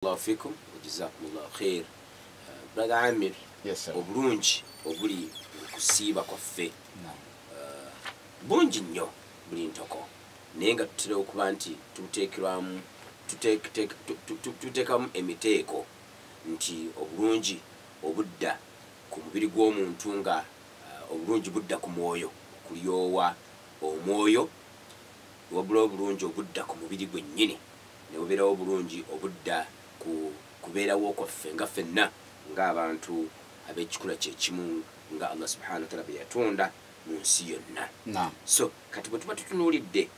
Allahu fikum wajazakumullahu khair. Brother Amir. Yes, sir. Obulungi obuli kusiiba kwaffe bungi nnyo buli ntoko, naye nga tutera okuba nti tuteekeramu tuteekamu emiteeko nti obulungi obudda ku mubiri gw'omuntu nga obulungi budda ku mwoyo, okulyowa omwoyo, wabula obulungi obudda ku mubiri gwennyini ne bubeerawo obulungi obudda ku kubeerawo kwaffe nga ffenna ng'abantu ab'ekikula kyekimu nga Allah subhanahu wa ta'ala bwe yatonda mu nsi yonna. So kati bwe tuba tutunuulidde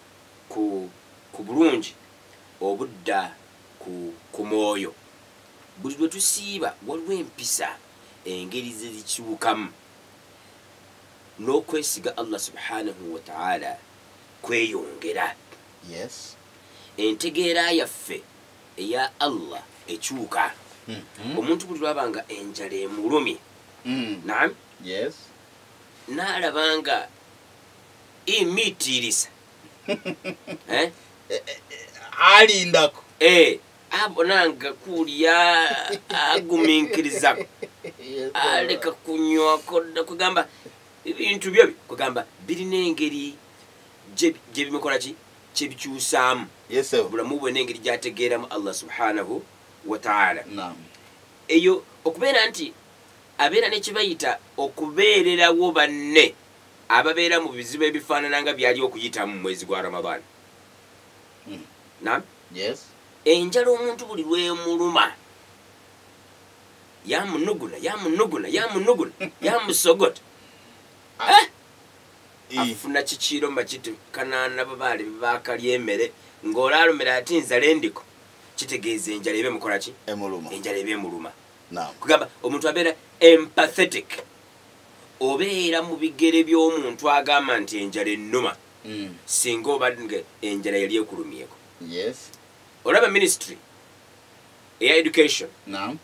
ku bulungi obudda ku mwoyo, buli lwe tusiiba waliwo empisa engeri ze zikyukamu n'okwesiga Allah subhanahu wa ta'ala kweyongera. Yes. Entegeera yaffe eya Allah ekyuka. Omuntu buli lwabanga enjala emulumye. Naam. Yes. N'alabanga imitiirisa. Alindako. Abonanga kulya agumiikiriza. Aleka kunywako kugamba ebintu byo kugamba birina engeri gye bimukola ki kyebikyusaamu. Yes, sir. Obulamu bwe n'engeri gy'ategeeramu Allah subhanahu wa ta'ala. Naam. Eyo okubeera nti abeera n'ekibayita okubeererawo banne ababeera mu bizibu ebifaanana nga byali okuyitamu mu mwezi gwa Ramadan. Naam. Yes. Enjala omuntu buli lw'emuluma yamunuguna yamunuguna yamunuguna yamusogota. Afuna kikiro makiti kanaana babaali bakalya emmere ng'olaalumira ati nzala endiko, kitegeeza enjala eba emukola ki? Emuluma. Enjala eba emuluma. Naam. Kugamba omuntu abeera empathetic, obeera mu bigere by'omuntu agamba nti enjala ennuma. Singa oba enjala yali ekulumyeko. Yes. Olaba ministry eya education. Naam.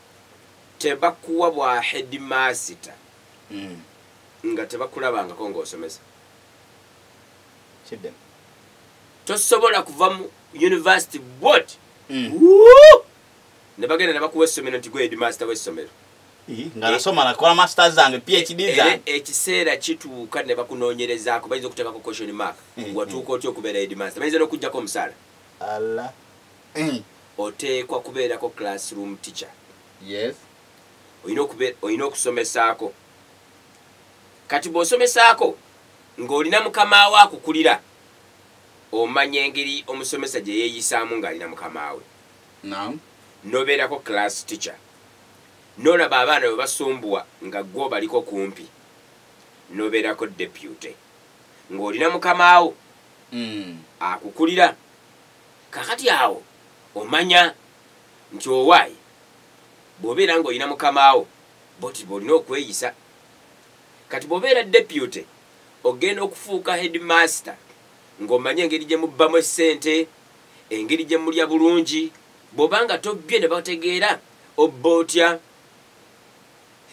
Tebakuwa bwa headmaster. Nga tebakulabangako ng'osomesa. Kidde. Tosobola kuva mu university board. Ne bagenda ne bakuwa essomero nti gwe headmaster w'essomero. Nga nasoma nakola masters zange, PhD zange. Ekiseera kituuka ne bakunoonyerezaako, bayinza okuteekako question mark. Watuuka otya okubeera headmaster? Bayinza n'okuggyako omusaala. Allah. Oteekwa kubeerako classroom teacher. Yes. Olina okusomesaako. Kati bw'osomesaako ng'olina mukama we akukulira, omanya engeri omusomesa gye yeeyisaamu ng'alina mukama we. Naam. N'obeerako class teacher. N'olaba abaana bwe basumbuwa nga ggwe obaliko kumpi. N'obeerako deputy. Ng'olina mukama wo akukulira. Kakati awo omanya nti owaayi bw'obeera ng'olina mukama wo bw'oti bw'olina okweyisa. Kati bw'obeera deputy ogenda okufuuka headmaster ng'omanya engeri gye mubbamu essente, engeri gye mulya bulungi. Bw'obanga tobbye ne bategeera obba otya,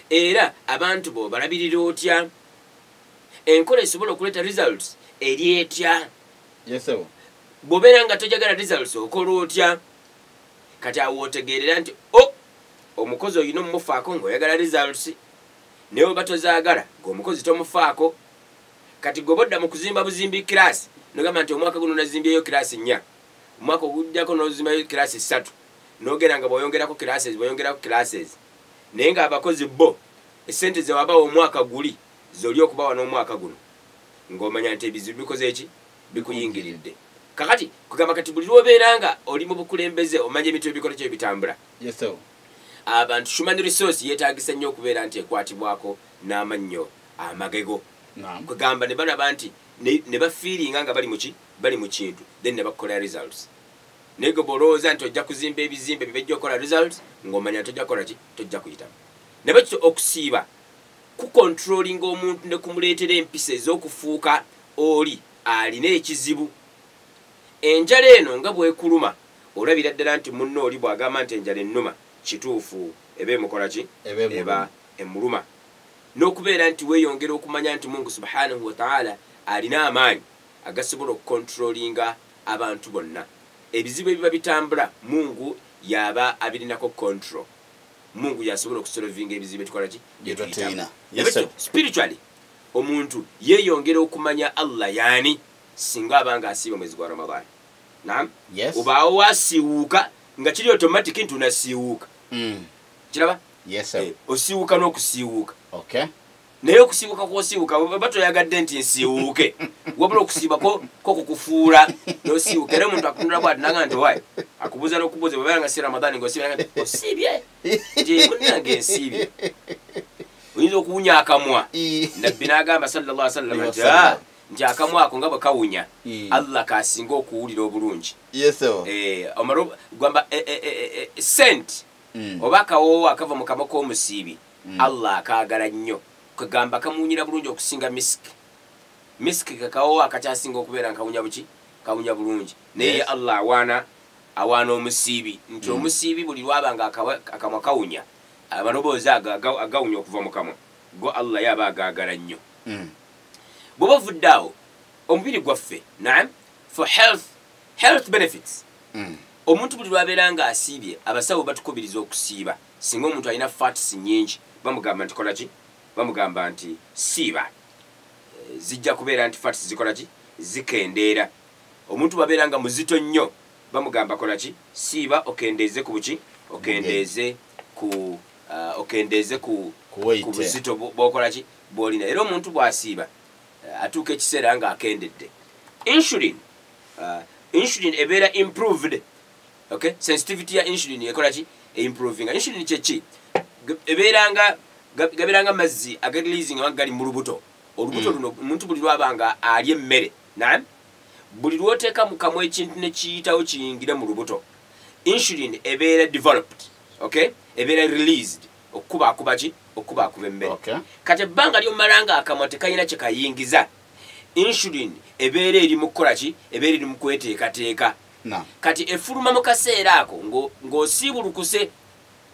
era abantu bw'obalabirira otya, enkola esobola okuleeta results eri etya. Yes, sir. Bw'obeera nga tojagala results okola otya. Kati awo otegeerera nti omukozi olina omumufaako ng'oyagala results, naye oba tozaagala ng'omukozi tomufaako. Kati gwe bodda mu kuzimba buzimbi kiraasi nogamba nti omwaka guno nazimbyeyo kiraasi 4, omwaka ogujjako n'ozimbayo kiraasi 3, n'ogenda nga bw'oyongerako classes bw'oyongerako classes, naye ng'abakozi bo essente ze wabawa omwaka guli z'oli okubawa n'omwaka guno, ng'omanya nti ebizibu bikoze eki bikuyingiridde. Kakati kugamba kati buli lw'obeera nga oli mu bukulembeze omanya ebintu ebikola kyo ebitambula. Yes, sir. Abantu human resource yeetaagisa nnyo okubeera nti ekwatibwako n'amannyo amagego. Naam. Kugamba ne balaba nti ne bafiiringa nga bali muki bali mu kintu, then ne bakola results. Naye gwe bw'olowooza nti ojja kuzimba ebizimbe bibejja okukola results, ng'omanya nti tojja kukola ki tojja kuyitamu. Ne bwekityo okusiiba kukontrolinga omuntu ne kumuleetera empisa ez'okufuuka oli alina ekizibu. Enjala eno nga bw'ekuluma olabira ddala nti munno oli bw'agamba nti enjala ennuma kituufu eba emukola ki eba emuluma. N'okubeera nti weeyongera okumanya nti Mungu subhanahu wa ta'ala alina amaanyi agasobola okukontrolinga abantu bonna. Ebizibu ebiba bitambula Mungu yaba abirinako control. Mungu yasobola okusolvinga ebizibu etukola ki? Byetulina. Yes sir. Spiritually omuntu yeeyongera okumanya Allah yani singa abanga asiiba mwezi gwa Ramadhan. Naam. Yes. Obaawo wasiiwuuka nga kiri automatic nti unasiiwuuka. Kiraba? Yes sir. Osiiwuuka n'okusiiwuuka. Okay. Naye okusiiwuuka kw'osiiwuuka oba toyagadde nti nsiiwuuke, wabula okusiiba ko kukufuula n'osiiwuuka. Era omuntu akutunula bw'ati n'agamba nti waayi, akubuuza n'okubuuza bw'obeera nga si Ramadhan ng'osiibye n'agamba nti osiibye? Nti munnange nsiibye. Oyinza okuwunya akamwa. Nabbi n'agamba sallallahu alaihi wasallam nti akamwa ako nga bwe kawunya, Allah kasinga okuwulira obulungi. Yes sir. Omala gwamba scent oba akawoowo akava mu kamwa k'omusiibi, Allah akaagala nnyo. Kagamba kamuwunyira bulungi okusinga misiki. Misiki kakawoowo akakyasinga okubeera nga kawunya buki? Kawunya bulungi. Naye Allah awaana omusiibi nti omusiibi buli lwaba nga akamwa kawunya, amaloboozi ago agawunya okuva mu kamwa go Allah yaba agaagala nnyo. Bw'oba ovudde awo, omubiri gwaffe, naam, for health benefits. Omuntu buli lwabeera nga asiibye, abasawo batukubiriza okusiiba. Singa omuntu alina fats nnyingi, bamugamba nti kola ki? Bamugamba nti siiba. Zijja kubeera nti fats zikola ki? Zikendeera. Omuntu bwabeera nga muzito nnyo, bamugamba kola ki? Siiba okendeeze ku buki? Okendeeze ku okendeeze ku buzito bw'okola ki? Bw'olina. Era omuntu bw'asiiba atuuka ekiseera nga akendedde. Insulin ebeera improved. Okay? Sensitivity ya insulin ekola ki? Improving. Insulin kye ki? Ebeera nga gabeera nga mazzi agareleasing nga gali mu lubuto. Olubuto luno omuntu buli lwaba nga alya emmere, naam, buli lw'oteeka mu kamwa ekintu ne kiyitawo kiyingire mu lubuto, insulin ebeera developed. Okay? Ebeera released okubaakuba ki? Okubaakuba emmere. Okay. Kati ebbanga ly'omala nga akamwa tekayina kye kayingiza, insulin ebeera eri mu kukola ki? Ebeera eri mu kweteekateeka. Kati efuluma mu kaseera ako ng'osiibulukuse,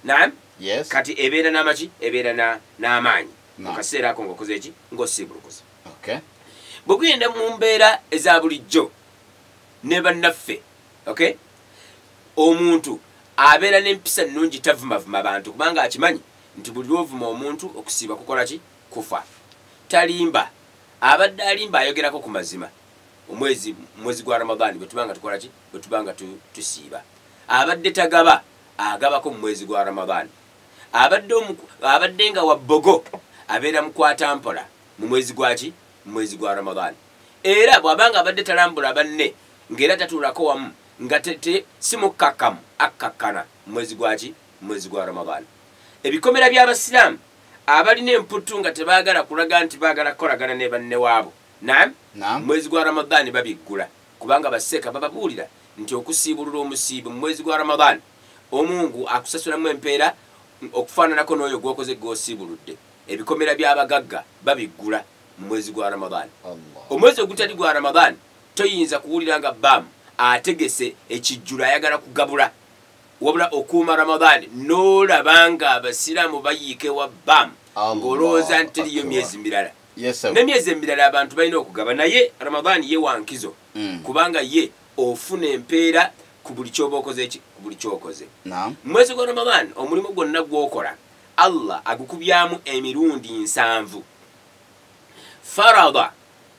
naam. Yes. Kati ebeera n'amaki? Ebeera n'amaanyi mu kaseera ako ng'okoze ki? Ng'osiibulukuse. Okay. Bwe gugenda mu mbeera eza bulijjo ne bannaffe, okay? Omuntu abeera n'empisa nnungi, tavumavuma bantu kubanga akimanyi nti buli lw'ovuma omuntu okusiiba kukola ki? Kufa. Talimba. Abadde alimba ayogerako ku mazima. Omwezi gwa Ramadhan bwe tubanga tukola ki? Bwe tubanga tusiiba. Abadde tagaba, agabako mu mwezi gwa Ramadhan. Abadde nga wa bbogo, abeera mukwata mpola mu mwezi gwa ki? Mu mwezi gwa Ramadhan. Era bw'abanga abadde talambula banne, ng'era tatuulako wamu, nga si mukkakkamu, akkakkana mu mwezi gwa ki? Mu mwezi gwa Ramadhan. Ebikomera by'abasiraamu abalina emputtu nga tebaagala kulaga nti baagala kukolagana ne banne waabo, naam, mwezi gwa Ramadhan babiggula, kubanga basseeka bababuulira nti okusiibulula omusiibi mu mwezi gwa Ramadhan, omungu akusasulamu empeera okufaananako n'oyo gw'okoze gw'osiibuludde. Ebikomera by'abagagga babiggula mu mwezi gwa Ramadhan. Omwezi ogutali gwa Ramadhan toyinza kuwulira nga baamu ategese ekijjulo ayagala kugabula, wabula okuuma Ramadhan n'olaba nga abasiraamu bayiika ewa baamu ng'olowooza nti teriyo myezi mirala. N'emyezi emirala abantu balina okugaba, naye Ramadhan ye wankizo, kubanga ye ofuna empeera ku buli ky'oba okoze ki? Ku buli ky'okoze. Mu mwezi gwa Ramadhan omulimu gwonna gw'okola Allah agukubyamu emirundi 7. Farada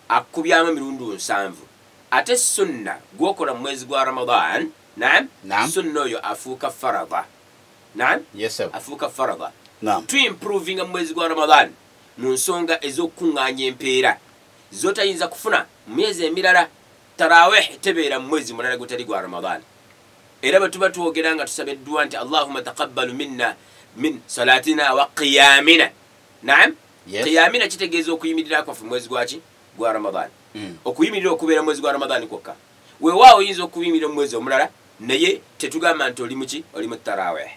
akukubyamu emirundi 7. Ate sunna gw'okola mu mwezi gwa Ramadhan, naam, sunna oyo afuuka farada. Naam? Yes sir. Afuuka farada. Naam. Tuimprovinga mu mwezi gwa Ramadhan mu nsonga ez'okukuŋŋaanya empeera z'otayinza kufuna mu myezi emirala. Tarawih tebeera mu mwezi mulala gutali gwa Ramadhan. Era bwe tuba twogera nga tusaba edduwa nti Allahumma taqabbalu minna min salatina wa qiyamina. Naam? Yes. Qiyamina kitegeeza okuyimirira kwaffe mwezi gwa ki? Gwa Ramadhan. Okuyimirira okubeera mwezi gwa Ramadhan kwokka. Weewaawo oyinza okuyimirira mu mwezi omulala, naye tetugamba nti oli muki? Oli mu tarawih.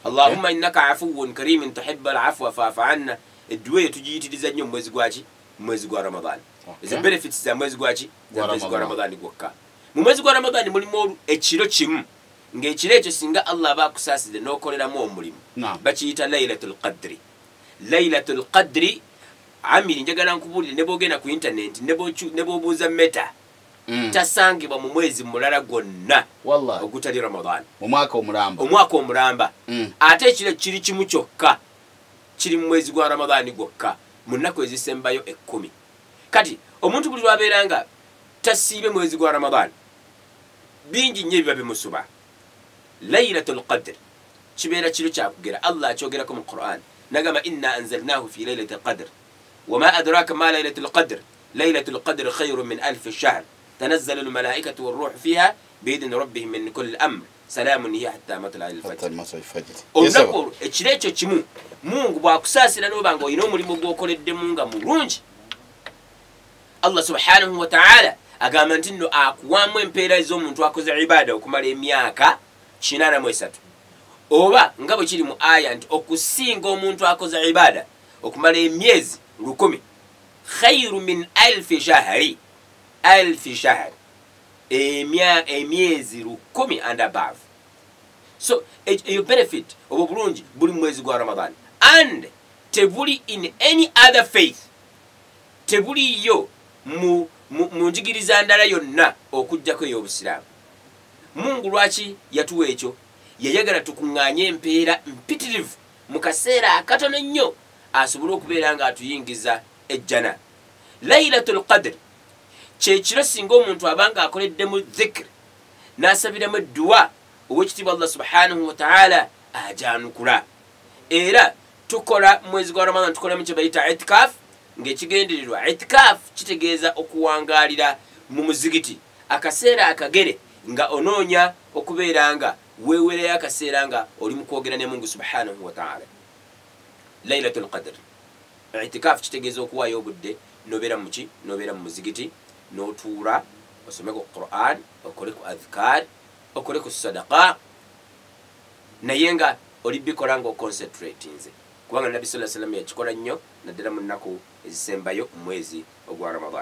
Allahumma innaka afuwwun karimun tuhibbul afwa fa'fu anna. Edduwa eyo tugiyitiriza nnyo mu mwezi gwa ki? Mu mwezi gwa Ramadhan. Ezo benefits za mwezi gwa ki? Za mwezi gwa Ramadhan gwokka. Mu mwezi gwa Ramadhan mulimu ekiro kimu, ng'ekiro ekyo singa Allah aba akusaasire n'okoleramu omulimu, bakiyita Laylatul Qadri. Laylatul Qadri, Amiri, njagala nkubuulire, ne bw'ogenda ku internet, ne bw'obuuza Meta, Tasangibwa mu mwezi mulala gwonna ogutali Ramadan, omwaka omulamba, omwaka omulamba. Ate ekiro kiri kimu kyokka, kiri mu mwezi gwa Ramadan gwokka, mu nnaku ezisembayo 10. Kati omuntu buli lwabeera nga tasiibe mwezi gwa Ramadan, bingi nnyo ebiba bimusuba. Laylatul Qadr kibeera kiro kyakugera. Allah akyogerako mu Quran nagamba inna anzalnahu fi laylatil qadr wama adraka ma laylatul qadr laylatul qadr khayrun min alfi shahr tanazzalu almalaikatu warruhu fiha biidhni rabbihim min kulli amr salamun hiya hatta matla'il fajr. Olunaku olwo ekiro ekyo kimu, Mungu bw'akusaasira n'oba nga olina omulimu gw'okoleddemu nga mulungi, Allah subhanahu wa ta'ala agamba nti nno akuwamu empeera ez'omuntu akoze ibada okumala emyaka 83, oba nga bwe kiri mu aya nti okusinga omuntu akoze ibada okumala emyezi 1000, khairu min alfi shahri, alfi shahr, emyezi 1000 and above. So eyo benefit oba bulungi buli mwezi gwa Ramadan, and tebuli in any other faith, tebuliyo mu njigiriza ndala yonna okujjako ey'obusiraamu. Mungu lwaki yatuwa ekyo? Yayagala tukuŋŋaanye empeera mpitirivu mu kaseera akatono ennyo, asobole okubeera nga atuyingiza ejjana. Laylatul Qadr kyekiro singa omuntu abanga akoleddemu dhikr n'asabiramu edduwa, owekitiibwa Allah subhanahu wa ta'ala ajanukula. Era tukola mwezi gwa Ramadan tukolamu kye bayita itikaf, ng'ekigendererwa itikaf kitegeeza okuwangaalira mu muzigiti akaseera akagere nga onoonya okubeera nga weewereyo akaseera nga oli mu kwogera ne Mungu subhanahu wa ta'ala. Laylatul Qadr itikaf kitegeeza okuwaayo obudde n'obeera muki, n'obeera mu muzigiti n'otuula osome ku Quran, okole ku adhkar, okole ku sadaqa, naye nga oli bikola nga oconcentratinze, kubanga Nabbi sallallahu alaihi wasallam yakikola nnyo naddala mu nnaku ezisembayo mu mwezi ogwa Ramadan.